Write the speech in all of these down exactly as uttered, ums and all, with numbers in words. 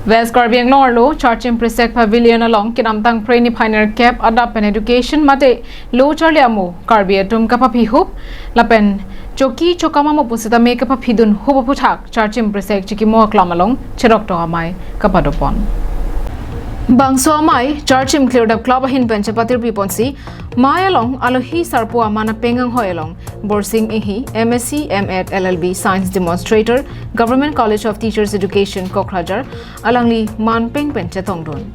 West Karbi Anglong arlo Charchim Presek Pavilion along kedamtang Phre niphai nerkep adap pen education mate lo charli amo Karbi atum kapaphihup lapen choki chokam amo pusitame kapaphidun hup aphuthak Charchim Presek Chikimo Aklam along cherok tong amei kapadopon. Bangso amei Charchim Klirdap Club ahin pen chepatirpi ponsi, mei along alohi sarpo aman apeng anghoi along Borsing Inghi, M S C, M Ed, L L B, Science Demonstrator, Government College of Teachers Education, Kokrajhar, alangli manpeng pen chetongdun.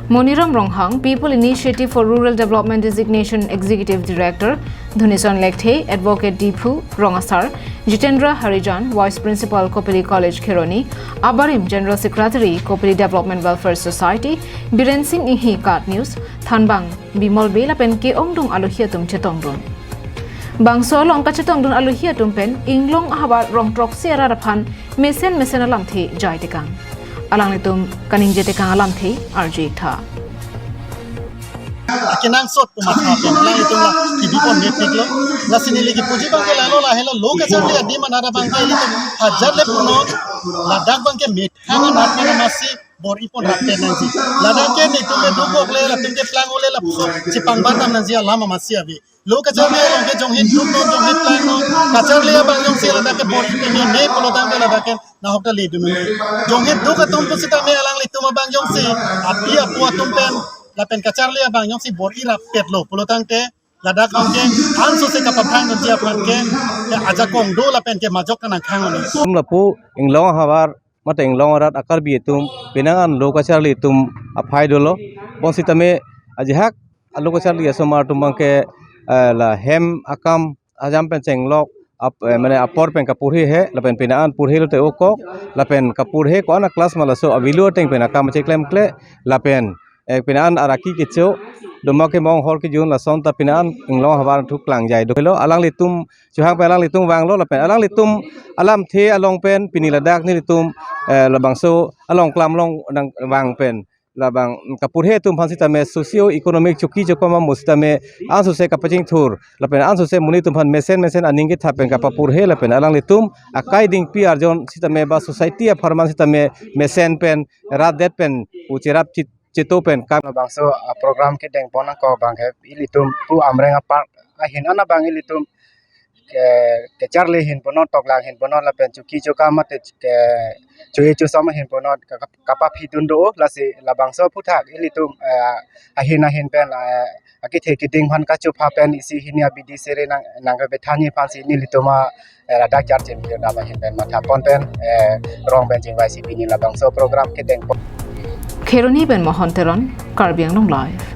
Moniram Ronghang, People Initiative for Rural Development Designation Executive Director, Dhunison Lekthe, Advocate Diphu, Rong Asar, Jitendra Harijan, Vice Principal, Kopili College, Kheroni, abarim General Secretary, Kopili Development Welfare Society, Biren Singh Inghi, KAT News, Thanbang Bimol Bey lapen ke-ongdung alohi atum chetongdun. Bangso along kachetongdun alohi atum pen Inglong ahavar rong throksi arat aphan mesen mesen alamthe jaitekang. Alanglitum kaningjetekang alamthe arju-ik tha. Akenangsot pu matha pen alanglitum la kibipon mepiklo. Lasi neli kipuji abang ke lalo lahelo, lo kacharli adim anat abang ke ilitum hajar le punon, ladak abang ke methang anat mena masi bor-ipon rappet nangji. Ladak ke netum me dukok le, latum ke plang ole, lapuson chepangbat dam nangji alam masi ave. Lo kacharli along ke jonghit duknon, jonghit plangnon, kacharli abang jongsi ladak ke bor-ipe meme pulotangte ladak ke nahok ta ledun. Jonghit duk atum pusitame alanglitum abang jongsi api apo atum pen lapen kacharli abang jongsi bor-i rappetlo pulotangte ladak abang ke ansose kapaphangdunji aphan ke, ke ajakong do lapen ke majok kanang khang oni. Tum lapu Inglong ahavar mate Inglong arat a-Karbi atum penang an lo kacharli atum aphai dolo. Bonsitame ajahak alo kacharli asomar atum abang ke, eh, la hem akam ajam pen chenglok ap, eh, mane apor pen kapurhe he, lapen penang an purhe lote okok, lapen kapurhe ko-an a-class ma laso avelo ateng pen akam cheklemkle, lapen, eh, penang an araki kecho, doma kemong hor kejun lason ta penang an Inglong ahavar thu klangjai dolo. Alanglitum chohang pen alanglitum vanglo lapen alanglitum alamthe along pen pini ladak nelitum, eh, labangso along klam along nangvang pen labang kapurhe atum aphan sitame socio economic choki chokam amo sitame ansose kapachingthur lapen ansose monit atum aphan mesen mesen aning kethap pen kapapurhe lapen alanglitum akai dingpi arjon sitame ba society apharman sitame mesen pen rat det pen u cherap chit cheto pen kam. Labangso a-program kedengpon ako abang ke ilitum pu Amreng a-park ahin an abang ilitum ke, kacharli ahin punon, toklang ahin punon, lapen choki chokam mate ke, choi chosom ahin punon, ka-, ka-, kapaphidun do, lasi labangso aphuthak ilitum, eh, ahin ahin pen, eh, akethe keding aphan kachopha pen isi hini abidi sere nang, nangkebethanji aphansi nelitum a, eh, ladak Charchim Klirdap ahin pen mathapon pen, eh, rong pen chingvaisi pini labangso program kedengpon. Kheroni pen Mohon Teron, Karbi Anglong Live.